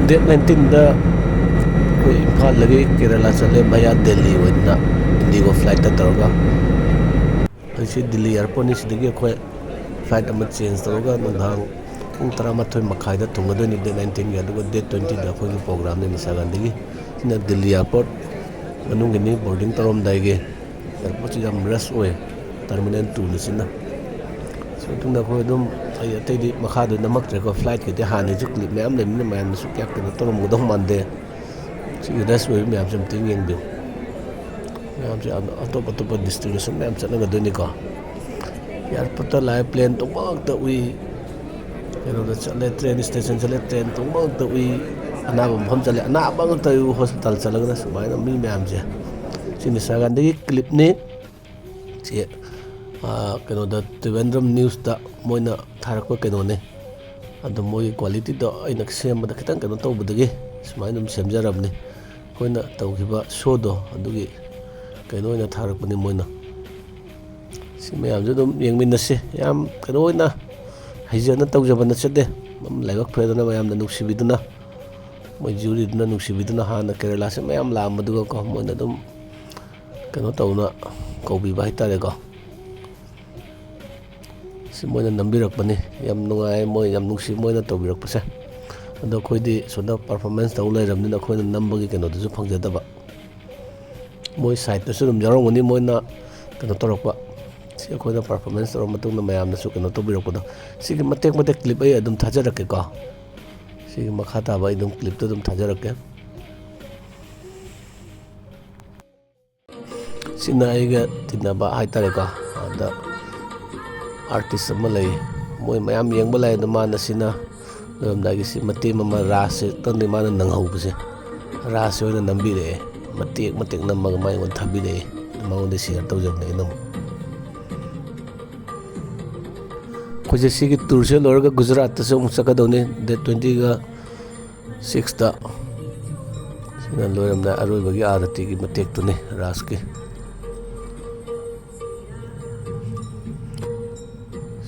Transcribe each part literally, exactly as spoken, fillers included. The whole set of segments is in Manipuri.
ꯗꯦꯠ ꯅꯥꯏꯟꯇꯤꯟꯗ ꯑꯩꯈꯣꯏ ꯏꯝꯐꯥꯜꯗꯒꯤ ꯀꯦꯔꯂꯥ ꯆꯠꯂꯦ, ꯚꯌꯥ ꯗꯦꯜꯂꯤ ꯑꯣꯏꯅ ꯏꯟꯗꯤꯒꯣ ꯐ꯭ꯂꯥꯏꯠꯇ ꯇꯧꯔꯒ꯫ ꯑꯩꯁꯤ ꯗꯤꯜꯂꯤ ꯑꯦꯌꯥꯔꯄꯣꯔꯠꯅꯤ꯫ ꯁꯤꯗꯒꯤ ꯑꯩꯈꯣꯏ ꯐ꯭ꯂꯥꯏꯠ ꯑꯃ ꯆꯦꯟꯖ ꯇꯧꯔꯒ ꯅꯨꯡꯗꯥꯡ ꯄꯨꯡ ꯇꯔꯥꯃꯥꯊꯣꯏ ꯃꯈꯥꯏꯗ ꯊꯨꯡꯒꯗꯣꯏꯅꯤ ꯗꯦꯠ ꯅꯥꯏꯟꯇꯤꯟꯒꯤ꯫ ꯑꯗꯨꯒ ꯗꯦꯠ ꯇ꯭ꯋꯦꯟꯇꯤꯗ ꯑꯩꯈꯣꯏꯒꯤ ꯄ꯭ꯔꯣꯒ꯭ꯔꯥꯝꯅꯤ ꯅꯤꯁꯥꯒꯥꯟꯗꯒꯤ꯫ ꯁꯤꯅ ꯗꯤꯜꯂꯤ ꯑꯦꯌꯥꯔꯄꯣꯔꯠ ꯃꯅꯨꯡꯒꯤꯅꯤ, ꯕꯣꯔꯗꯤꯡ ꯇꯧꯔꯝꯗꯥꯏꯒꯤ꯫ ꯑꯦꯌꯥꯔꯄꯣꯔꯠꯁꯤ ꯌꯥꯝ ꯔꯁ ꯑꯣꯏ, ꯇꯔꯃꯤꯅꯦꯜ ꯇꯨꯅꯤ ꯁꯤꯅ꯫ ꯁꯤ ꯃꯇꯨꯡꯗ ꯑꯩꯈꯣꯏ ꯑꯗꯨꯝ, ꯑꯩ ꯑꯇꯩꯗꯤ ꯃꯈꯥꯗ ꯅꯝꯃꯛꯇ꯭ꯔꯦꯀꯣ, ꯐ꯭ꯂꯥꯏꯠꯀꯤꯗꯤ ꯍꯥꯟꯅꯩꯁꯨ ꯀ꯭ꯂꯤꯞ ꯃꯌꯥꯝ ꯂꯩꯕꯅꯤꯅ ꯃꯌꯥꯝꯅꯁꯨ ꯀꯌꯥ ꯀꯩꯅꯣ ꯇꯧꯔꯝꯒꯗꯧ ꯃꯥꯟꯗꯦ꯫ ꯁꯤꯒꯤ ꯔꯁ ꯑꯣꯏꯕ ꯃꯌꯥꯝꯁꯦ ꯑꯝꯇꯪ ꯌꯦꯡꯕꯤꯌꯨ꯫ ꯃꯌꯥꯝꯁꯦ ꯑꯇꯣꯞ ꯑꯇꯣꯞꯄ ꯗꯦꯁꯇꯤꯅꯦꯁꯟ ꯃꯌꯥꯝ ꯆꯠꯅꯒꯗꯣꯏꯅꯤꯀꯣ꯫ ꯑꯦꯌꯥꯔꯄꯣꯔꯠꯇ ꯂꯥꯛꯑꯦ, ꯄ꯭ꯂꯦꯟ ꯇꯣꯡꯕ ꯉꯥꯛꯇ ꯎꯏ꯫ ꯀꯩꯅꯣꯗ ꯆꯠꯂꯦ, ꯇ꯭ꯔꯦꯟ ꯁ꯭ꯇꯦꯁꯟ ꯆꯠꯂꯦ, ꯇ꯭ꯔꯦꯟ ꯇꯣꯡꯕ ꯉꯥꯛꯇ ꯎꯏ꯫ ꯑꯅꯥꯕ ꯃꯐꯝ ꯆꯠꯂꯦ, ꯑꯅꯥꯕ ꯉꯥꯛꯇ ꯎꯏ꯫ ꯍꯣꯁꯄꯤꯇꯥꯜ ꯆꯠꯂꯒꯅ ꯁꯨꯃꯥꯏꯅ ꯃꯤ ꯃꯌꯥꯝꯁꯦ꯫ ꯁꯤ ꯅꯤꯁꯥꯒꯥꯟꯗꯒꯤ ꯀ꯭ꯂꯤꯞꯅꯤ꯫ ꯁꯤ, ꯑꯥ, ꯀꯩꯅꯣꯗ, ꯇ꯭ꯔꯤꯕꯦꯟꯗ꯭ꯔꯝ ꯅ꯭ꯌꯨꯁꯇ ꯃꯣꯏꯅ ꯊꯥꯔꯛꯄ ꯀꯩꯅꯣꯅꯦ꯫ ꯑꯗꯣ ꯃꯣꯏꯒꯤ ꯀ꯭ꯋꯥꯂꯤꯇꯤꯗꯣ ꯑꯩꯅ ꯁꯦꯝꯕꯗ ꯈꯤꯇꯪ ꯀꯩꯅꯣ ꯇꯧꯕꯗꯒꯤ ꯁꯨꯃꯥꯏꯅ ꯑꯗꯨꯝ ꯁꯦꯝꯖꯔꯕꯅꯤ꯫ ꯑꯩꯈꯣꯏꯅ ꯇꯧꯈꯤꯕ ꯁꯣꯗꯣ ꯑꯗꯨꯒꯤ ꯀꯩꯅꯣ ꯑꯣꯏꯅ ꯊꯥꯔꯛꯄꯅꯤ ꯃꯣꯏꯅ꯫ ꯁꯤ ꯃꯌꯥꯝꯁꯨ ꯑꯗꯨꯝ ꯌꯦꯡꯃꯤꯟꯅꯁꯤ꯫ ꯌꯥꯝ ꯀꯩꯅꯣ ꯑꯣꯏꯅ ꯍꯩꯖꯅ ꯇꯧꯖꯕ ꯅꯠꯆꯗꯦ꯫ ꯑꯗꯨꯝ ꯂꯥꯏꯕꯛ ꯐꯗꯅ ꯃꯌꯥꯝꯅ ꯅꯨꯡꯁꯤꯕꯤꯗꯨꯅ, ꯃꯣꯏ ꯖꯨꯔꯤꯗꯨꯅ ꯅꯨꯡꯁꯤꯕꯤꯗꯨꯅ ꯍꯥꯟꯅ ꯀꯦꯔꯂꯥꯁꯦ ꯃꯌꯥꯝ ꯂꯥꯛꯑꯝꯕꯗꯨꯒꯀꯣ, ꯃꯣꯏꯅ ꯑꯗꯨꯝ ꯀꯩꯅꯣ ꯇꯧꯅ ꯀꯧꯕꯤꯕ ꯍꯥꯏꯇꯥꯔꯦꯀꯣ꯫ ꯁꯤ ꯃꯣꯏꯅ ꯅꯝꯕꯤꯔꯛꯄꯅꯤ꯫ ꯌꯥꯝ ꯅꯨꯡꯉꯥꯏ, ꯃꯣꯏ ꯌꯥꯝ ꯅꯨꯡꯁꯤ ꯃꯣꯏꯅ ꯇꯧꯕꯤꯔꯛꯄꯁꯦ꯫ ꯑꯗꯣ ꯑꯩꯈꯣꯏꯗꯤ ꯁꯣꯝꯗ ꯄꯔꯐꯣꯔꯃꯦꯟꯁ ꯇꯧ ꯂꯩꯔꯕꯅꯤꯅ ꯑꯩꯈꯣꯏꯅ ꯅꯝꯕꯒꯤ ꯀꯩꯅꯣꯗꯨꯁꯨ ꯐꯪꯖꯗꯕ꯫ ꯃꯣꯏ ꯁꯥꯏꯠꯇꯁꯨ ꯑꯗꯨꯝ ꯌꯥꯎꯔꯝꯒꯅꯤ ꯃꯣꯏꯅ ꯀꯩꯅꯣ ꯇꯧꯔꯛꯄ꯫ ꯁꯤ ꯑꯩꯈꯣꯏꯅ ꯄꯔꯐꯣꯔꯃꯦꯟꯁ ꯇꯧꯔ ꯃꯇꯨꯡꯗ ꯃꯌꯥꯝꯅꯁꯨ ꯀꯩꯅꯣ ꯇꯧꯕꯤꯔꯛꯄꯗꯣ꯫ ꯁꯤꯒꯤ ꯃꯇꯦꯛ ꯃꯇꯦꯛ ꯀ꯭ꯂꯤꯞ ꯑꯩ ꯑꯗꯨꯝ ꯊꯥꯖꯔꯛꯀꯦꯀꯣ꯫ ꯁꯤꯒꯤ ꯃꯈꯥ ꯇꯥꯕ ꯑꯩ ꯑꯗꯨꯝ ꯀ꯭ꯂꯤꯞꯇꯣ ꯑꯗꯨꯝ ꯊꯥꯖꯔꯛꯀꯦ꯫ ꯁꯤꯅ ꯑꯩꯒ ꯇꯤꯟꯅꯕ ꯍꯥꯏꯇꯥꯔꯦꯀꯣ, ꯑꯗ ꯑꯥꯔꯇꯤꯁ ꯑꯃ ꯂꯩ꯫ ꯃꯣꯏ ꯃꯌꯥꯝ ꯌꯦꯡꯕ ꯂꯥꯛꯑꯦ, ꯑꯗꯣ ꯃꯥꯅ ꯁꯤꯅ ꯂꯣꯏꯔꯝꯗꯥꯏꯒꯤ ꯁꯤ ꯃꯇꯦꯛ ꯑꯃ ꯔꯥꯁꯁꯦ ꯈꯛꯇꯪꯗꯤ ꯃꯥꯅ ꯅꯪꯍꯧꯕꯁꯦ, ꯔꯥꯁꯁꯦ ꯑꯣꯏꯅ ꯅꯝꯕꯤꯔꯛꯑꯦ꯫ ꯃꯇꯦꯛ ꯃꯇꯦꯛ ꯅꯝꯃꯒ ꯃꯥ ꯑꯩꯉꯣꯟꯗ ꯊꯥꯕꯤꯔꯛꯑꯦ꯫ ꯃꯉꯣꯟꯗ ꯁꯤꯌꯔ ꯇꯧꯖꯕꯅꯦ ꯑꯩꯅ ꯑꯃꯨꯛ꯫ ꯑꯩꯈꯣꯏꯁꯦ ꯁꯤꯒꯤ ꯇꯨꯔꯁꯦ ꯂꯣꯏꯔꯒ ꯒꯨꯖꯔꯥꯠꯇꯁꯨ ꯑꯃꯨꯛ ꯆꯠꯀꯗꯧꯅꯤ, ꯗꯦꯠ ꯇ꯭ꯋꯦꯟꯇꯤꯒ ꯁꯤꯛꯁꯇ꯫ ꯁꯤꯅ ꯂꯣꯏꯔꯝꯗꯥꯏ ꯑꯔꯣꯏꯕꯒꯤ ꯑꯥꯔꯇꯤꯒꯤ ꯃꯇꯦꯛꯇꯨꯅꯤ, ꯔꯥꯁꯀꯤ꯫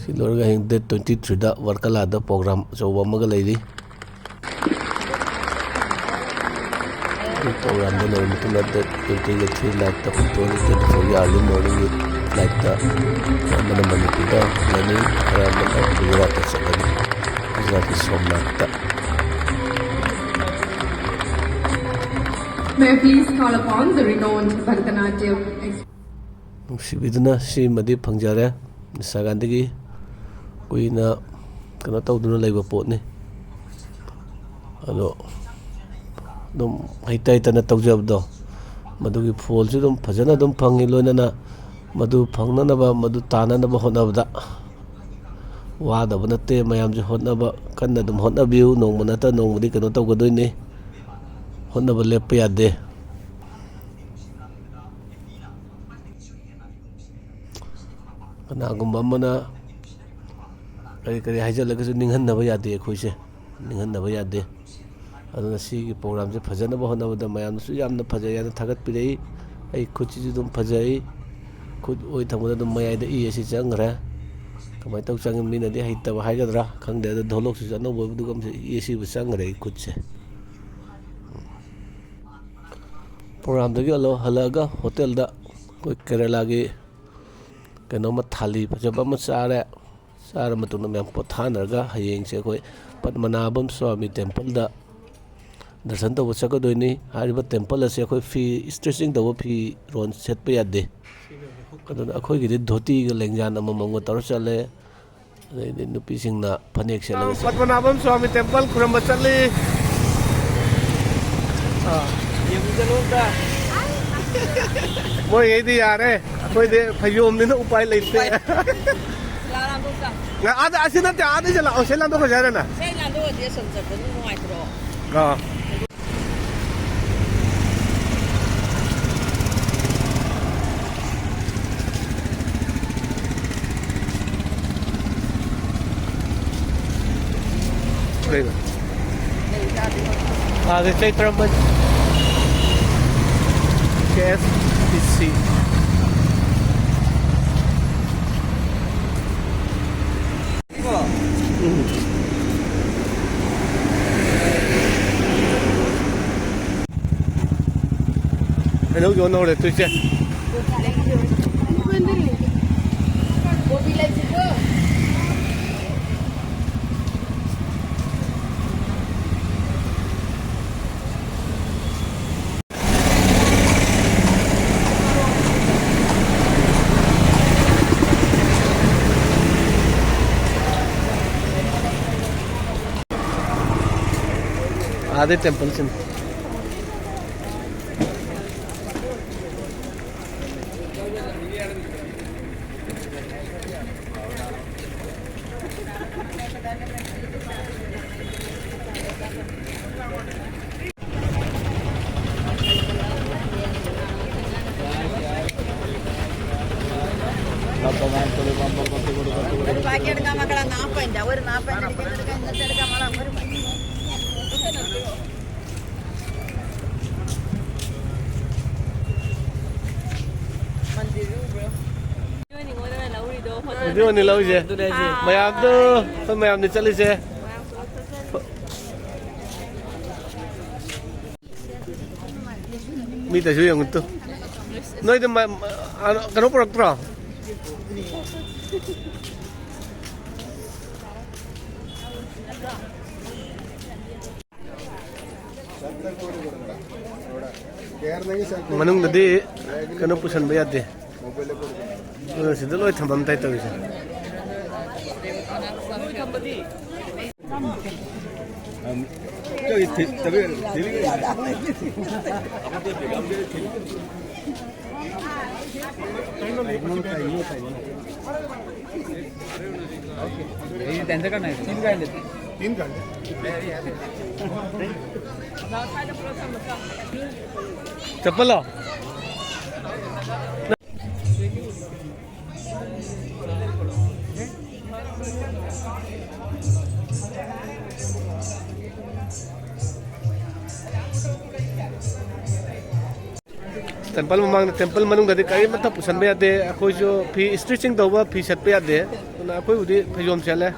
ꯁꯤ ꯂꯣꯏꯔꯒ ꯍꯌꯦꯡ ꯗꯦꯠ ꯇ꯭ꯋꯦꯟꯇꯤ ꯊ꯭ꯔꯤꯗ ꯋꯥꯔꯀꯂꯥꯗ ꯄ꯭ꯔꯣꯒ꯭ꯔꯥꯝ ꯑꯆꯧꯕ ꯑꯃꯒ ꯂꯩꯔꯤ꯫ ꯄ꯭ꯔꯣꯒ꯭ꯔꯥꯝꯗ ꯂꯩꯔꯕ ꯃꯇꯨꯡꯗ ꯗꯦꯠ ꯇ꯭ꯋꯦꯟꯇꯤꯒ ꯊ꯭ꯔꯤ ꯂꯥꯏꯠꯇ ꯑꯣꯛꯇꯣꯕꯔ ꯇ꯭ꯋꯦꯟꯇꯤ ꯐꯣꯔꯒꯤ ꯑꯥꯔꯂꯤ ꯃꯣꯔꯅꯤꯡꯒꯤ ꯂꯥꯏꯠꯇ ꯑꯌꯥꯝꯕꯅ ꯃꯅꯤꯄꯨꯔꯗ ꯍꯜꯂꯅꯤ, ꯑꯌꯥꯝꯕꯅ ꯒꯨꯖꯔꯥꯠꯇ ꯆꯠꯂꯅꯤ꯫ ꯒꯨꯖꯔꯥꯠꯀꯤ ꯁꯣꯝꯅꯥꯊꯇ꯫ May I please call upon the renowned Bharatanatyam ex- ꯅꯨꯡꯁꯤꯕꯤꯗꯨꯅ ꯁꯤꯃꯗꯤ ꯐꯪꯖꯔꯦ꯫ ꯏꯟꯁꯇꯥꯒ꯭ꯔꯥꯝꯗꯒꯤ ꯀꯨꯏꯅ ꯀꯩꯅꯣ ꯇꯧꯗꯨꯅ ꯂꯩꯕ ꯄꯣꯠꯅꯤ꯫ ꯑꯗꯣ ꯑꯗꯨꯝ ꯍꯩꯇ ꯍꯩꯇꯅ ꯇꯧꯖꯕꯗꯣ, ꯃꯗꯨꯒꯤ ꯐꯣꯜꯁꯨ ꯑꯗꯨꯝ ꯐꯖꯅ ꯑꯗꯨꯝ ꯐꯪꯉꯤ꯫ ꯂꯣꯏꯅꯅ ꯃꯗꯨ ꯐꯪꯅꯅꯕ, ꯃꯗꯨ ꯇꯥꯅꯅꯕ ꯍꯣꯠꯅꯕꯗ ꯋꯥꯗꯕ ꯅꯠꯇꯦ꯫ ꯃꯌꯥꯝꯁꯨ ꯍꯣꯠꯅꯕ ꯀꯟꯅ ꯑꯗꯨꯝ ꯍꯣꯠꯅꯕꯤꯌꯨ꯫ ꯅꯣꯡꯃ ꯅꯠꯇ ꯅꯣꯡꯃꯗꯤ ꯀꯩꯅꯣ ꯇꯧꯒꯗꯣꯏꯅꯤ, ꯍꯣꯠꯅꯕ ꯂꯦꯞꯄ ꯌꯥꯗꯦ꯫ ꯀꯅꯥꯒꯨꯝꯕ ꯑꯃꯅ ꯀꯔꯤ ꯀꯔꯤ ꯍꯥꯏꯖꯤꯜꯂꯒꯁꯨ ꯅꯤꯡꯍꯟꯅꯕ ꯌꯥꯗꯦ ꯑꯩꯈꯣꯏꯁꯦ, ꯅꯤꯡꯍꯟꯅꯕ ꯌꯥꯗꯦ꯫ ꯑꯗꯨꯅ ꯁꯤꯒꯤ ꯄ꯭ꯔꯣꯒ꯭ꯔꯥꯝꯁꯦ ꯐꯖꯅꯕ ꯍꯣꯠꯅꯕꯗ ꯃꯌꯥꯝꯅꯁꯨ ꯌꯥꯝꯅ ꯐꯖꯩ ꯍꯥꯏꯅ ꯊꯥꯒꯠꯄꯤꯔꯛꯏ꯫ ꯑꯩ ꯈꯨꯠꯁꯤꯁꯨ ꯑꯗꯨꯝ ꯐꯖꯩ꯫ ꯈꯨꯠ ꯑꯣꯏ ꯊꯪꯕꯗ ꯑꯗꯨꯝ ꯃꯌꯥꯏꯗ ꯏ ꯑꯁꯤ ꯆꯪꯈ꯭ꯔꯦ꯫ ꯀꯃꯥꯏꯅ ꯇꯧ ꯆꯪꯉꯤ? ꯃꯤꯅꯗꯤ ꯍꯩꯇꯕ ꯍꯥꯏꯒꯗ꯭ꯔꯥ ꯈꯪꯗꯦ, ꯑꯗꯣ ꯙꯣꯂꯣꯛꯁꯤꯁꯨ ꯑꯅꯧꯕ ꯑꯣꯏꯕꯗꯨꯒ ꯏ ꯑꯁꯤꯕꯨ ꯆꯪꯈ꯭ꯔꯦ ꯑꯩ ꯈꯨꯠꯁꯦ꯫ ꯄ꯭ꯔꯣꯒ꯭ꯔꯥꯝꯗꯒꯤ ꯍꯜꯂꯛ-, ꯍꯜꯂꯛꯑꯒ ꯍꯣꯇꯦꯜꯗ ꯑꯩꯈꯣꯏ ꯀꯦꯔꯦꯂꯥꯒꯤ ꯀꯩꯅꯣꯝꯃ, ꯊꯥꯂꯤ ꯐꯖꯕ ꯑꯃ ꯆꯥꯔꯦ꯫ ꯆꯥꯔ ꯃꯇꯨꯡꯗ ꯃꯌꯥꯝ ꯄꯣꯊꯥꯅꯔꯒ ꯍꯌꯦꯡꯁꯦ ꯑꯩꯈꯣꯏ ꯄꯗꯃꯅꯥꯚꯝ ꯁ꯭ꯋꯥꯃꯤ ꯇꯦꯝꯄꯜꯗ ꯗꯔꯁꯟ ꯇꯧꯕ ꯆꯠꯀꯗꯣꯏꯅꯤ꯫ ꯍꯥꯏꯔꯤꯕ ꯇꯦꯝꯄꯜ ꯑꯁꯦ ꯑꯩꯈꯣꯏ ꯐꯤ, ꯏꯁꯇ꯭ꯔꯦꯆꯤꯡ ꯇꯧꯕ ꯐꯤꯔꯣꯜ ꯁꯦꯠꯄ ꯌꯥꯗꯦ꯫ ꯑꯗꯨꯅ ꯑꯩꯈꯣꯏꯒꯤꯗꯤ ꯙꯣꯇꯤꯒ ꯂꯦꯡꯌꯥꯟ ꯑꯃꯃꯝꯒ ꯇꯧꯔ ꯆꯠꯂꯦ꯫ ꯑꯗꯩꯗꯤ ꯅꯨꯄꯤꯁꯤꯡꯅ ꯐꯅꯦꯛ ꯁꯦꯠꯂꯒ ꯆꯠꯂꯦ꯫ ꯄꯗꯃꯅꯥꯚꯝ ꯁ꯭ꯋꯥꯃꯤ ꯇꯦꯝꯄꯜ ꯈꯨꯔꯨꯝꯕ ꯆꯠꯂꯤ꯫ ꯑꯥ꯫ ꯌꯦꯡꯕꯤꯖꯅꯨ ꯑꯝꯇ꯫ ꯃꯣꯏꯒꯩꯗꯤ ꯌꯥꯔꯦ, ꯑꯩꯈꯣꯏꯗꯤ ꯐꯩꯖꯣꯝꯅꯤꯅ ꯎꯄꯥꯏ ꯂꯩꯇꯦ꯫ ꯂꯥ ꯂꯥꯟꯗꯣꯛꯇ꯫ ꯉ-, ꯑꯥꯗ, ꯑꯁꯤ ꯅꯠꯇꯦ, ꯑꯥꯗꯩ ꯆꯠꯂꯛꯑꯣ, ꯁꯤ ꯂꯥꯟꯗꯣꯛꯈ꯭ꯔꯁꯦ ꯍꯥꯏꯔꯅ꯫ ꯁꯤ ꯂꯥꯟꯗꯣꯛꯑꯗꯤ ꯑꯁꯣꯝ ꯆꯠꯄꯗꯨ ꯅꯨꯡꯉꯥꯏꯇ꯭ꯔꯣ? ꯑꯥ꯫ ꯀꯩꯅꯣ? ꯑꯥꯗ ꯆꯩ ꯇꯔꯥꯃꯥꯄꯟ꯫ ꯀꯦ ꯑꯦꯁ ꯇꯤ ꯁꯤ꯫ ꯎꯝ꯫ ꯍꯩꯅꯧ ꯌꯣꯟ ꯍꯧꯔꯦ ꯇꯨꯏꯁꯦ꯫ ꯑꯥꯗꯩ ꯇꯦꯝꯄꯜꯁꯤꯅꯤ꯫ ഒരു പാക്ക് എടുക്കാൻ മക്കളെ നാപ്പതിൻ്റെ, ഒരു നാപ്പതിൻ്റെ. ꯚꯤꯗꯤꯑꯣꯅꯤ ꯂꯧꯔꯤꯁꯦ꯫ ꯑꯗꯨꯅꯦ ꯍꯥꯏꯁꯦ꯫ ꯃꯌꯥꯝꯗꯣ, ꯑꯩꯈꯣꯏ ꯃꯌꯥꯝꯅꯤ ꯆꯠꯂꯤꯁꯦ꯫ ꯃꯤꯗꯁꯨ ꯌꯦꯡꯉꯨ ꯇꯨ꯫ ꯅꯣꯏꯗ ꯃ-, ꯃ-, ꯑ, ꯀꯩꯅꯣ ꯄꯨꯔꯛꯇ꯭ꯔꯣ? ꯃꯅꯨꯡꯗꯗꯤ ꯀꯩꯅꯣ ꯄꯨꯁꯟꯕ ꯌꯥꯗꯦ꯫ ꯑꯗꯨꯅ ꯁꯤꯗ ꯂꯣꯏ ꯊꯝꯐꯝ ꯇꯥꯏ ꯇꯧꯔꯤꯁꯦ꯫ तीन घंटे। तीन घंटे। चप्पल लाओ। ꯇꯦꯝꯄꯜ ꯃꯃꯥꯡꯗ, ꯇꯦꯝꯄꯜ ꯃꯅꯨꯡꯗꯗꯤ ꯀꯔꯤꯃꯠꯇ ꯄꯨꯁꯟꯕ ꯌꯥꯗꯦ꯫ ꯑꯩꯈꯣꯏꯁꯨ ꯐꯤ ꯏꯁꯇ꯭ꯔꯤꯆꯤꯡ ꯇꯧꯕ ꯐꯤ ꯁꯦꯠꯄ ꯌꯥꯗꯦ꯫ ꯑꯗꯨꯅ ꯑꯩꯈꯣꯏꯕꯨꯗꯤ ꯐꯩꯖꯣꯝ ꯁꯦꯠꯂꯦ꯫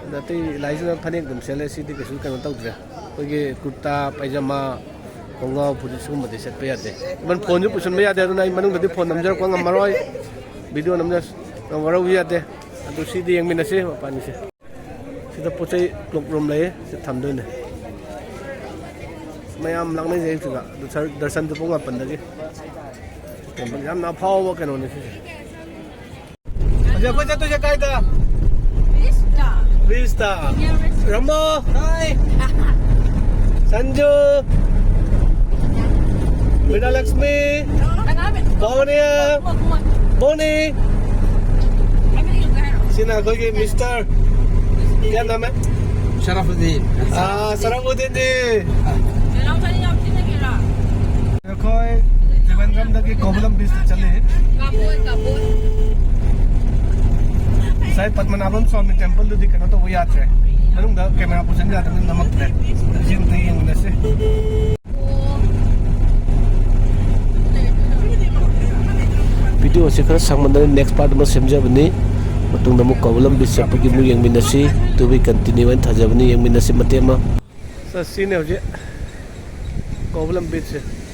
ꯑꯗ ꯑꯇꯩ ꯂꯥꯏꯁꯤꯅ ꯐꯅꯦꯛ ꯑꯗꯨꯝ ꯁꯦꯠꯂꯦ꯫ ꯁꯤꯗꯤ ꯀꯩꯁꯨ ꯀꯩꯅꯣ ꯇꯧꯗ꯭ꯔꯦ꯫ ꯑꯩꯈꯣꯏꯒꯤ ꯀꯨꯔꯇꯥ, ꯄꯥꯏꯖꯃꯥ, ꯈꯣꯡꯒ꯭ꯔꯥꯎ ꯐꯨꯔꯤꯠ ꯁꯤꯒꯨꯝꯕꯗꯤ ꯁꯦꯠꯄ ꯌꯥꯗꯦ꯫ ꯏꯚꯟ ꯐꯣꯟꯁꯨ ꯄꯨꯁꯟꯕ ꯌꯥꯗꯦ꯫ ꯑꯗꯨꯅ ꯑꯩ ꯃꯅꯨꯡꯗꯗꯤ ꯐꯣꯟ ꯅꯝꯖꯔꯛꯄ ꯉꯝꯃꯔꯣꯏ, ꯚꯤꯗꯤꯑꯣ ꯅꯝꯖ ꯉꯝꯃꯔꯣꯏ ꯌꯥꯗꯦ꯫ ꯑꯗꯨ ꯁꯤꯗꯤ ꯌꯦꯡꯃꯤꯟꯅꯁꯤ ꯃꯄꯥꯟꯒꯤꯁꯦ꯫ ꯁꯤꯗ ꯄꯣꯠ ꯆꯩ ꯀ꯭ꯂꯣꯛ ꯔꯨꯝ ꯂꯩꯌꯦ, ꯁꯤ ꯊꯝꯗꯣꯏꯅꯦ꯫ ꯃꯌꯥꯝ ꯂꯥꯛꯅꯩꯁꯦ ꯑꯌꯨꯛꯁꯤꯗ꯫ ꯑꯗꯨ ꯁꯔ-, ꯗꯔꯁꯟꯁꯨ ꯄꯨꯡ ꯃꯥꯄꯟꯗꯒꯤ꯫ ꯌꯥꯝꯅ ꯑꯐꯥꯎꯕ ꯀꯩꯅꯣꯅꯦ ꯁꯤꯁꯦ꯫ ꯍꯧꯖꯤꯛ ꯑꯩꯈꯣꯏ ꯆꯠꯇꯣꯏꯁꯦ ꯀꯥꯏꯗ? ꯕꯤꯁꯇ꯫ ꯔꯃꯣ꯫ ꯁꯟꯖꯨ꯫ ꯃꯤꯅꯥꯂꯛꯁꯃꯤ꯫ ꯀꯅꯥ? ꯕꯣꯅꯤꯌꯥ꯫ ꯕꯣꯅꯤ꯫ ꯁꯤꯅ ꯑꯩꯈꯣꯏꯒꯤ ꯃꯤꯁꯇꯔ ꯀꯌꯥ ꯅꯥꯝ ꯍꯥꯏ? ꯁꯔꯐꯨꯗꯤꯟ꯫ ꯑꯥ, ꯁꯔꯐꯨꯗꯤꯟꯗꯤ꯫ ꯑꯩꯈꯣꯏ ꯇ꯭ꯔꯤꯕꯦꯟꯗ꯭ꯔꯝꯗꯒꯤ ꯀꯣꯕꯂꯝ ꯕꯤꯆꯇ ꯆꯠꯂꯤ꯫ ꯉꯁꯥꯏ ꯄꯗꯃꯅꯥꯚꯝ ꯁ꯭ꯋꯥꯃꯤ ꯇꯦꯝꯄꯜꯗꯨꯗꯤ ꯀꯩꯅꯣ ꯇꯧꯕ ꯌꯥꯗ꯭ꯔꯦ, ꯃꯅꯨꯡꯗ ꯀꯦꯃꯦꯔꯥ ꯄꯨꯁꯤꯟ ꯌꯥꯗꯕꯅꯤꯅ ꯅꯝꯃꯛꯇ꯭ꯔꯦ꯫ ꯁꯤ ꯑꯝꯇ ꯌꯦꯡꯃꯤꯟꯅꯁꯤ꯫ ꯚꯤꯗꯤꯑꯣꯁꯦ ꯈꯔ ꯁꯥꯡꯃꯟꯗꯅ ꯅꯦꯛꯁ ꯄꯥꯔꯠ ꯑꯃ ꯁꯦꯝꯖꯕꯅꯤ꯫ ꯃꯇꯨꯡꯗ ꯑꯃꯨꯛ ꯀꯣꯕꯂꯝ ꯕꯤꯆ ꯆꯠꯄꯒꯤ ꯑꯃꯨꯛ ꯌꯦꯡꯃꯤꯟꯅꯁꯤ꯫ To be continue ꯍꯥꯏꯅ ꯊꯥꯖꯕꯅꯤ꯫ ꯌꯦꯡꯃꯤꯟꯅꯁꯤ ꯃꯇꯦꯛ ꯑꯃ꯫ ꯁꯤꯅꯦ ꯍꯧꯖꯤꯛ ꯀꯣꯕꯂꯝ ꯕꯤꯆꯁꯦ꯫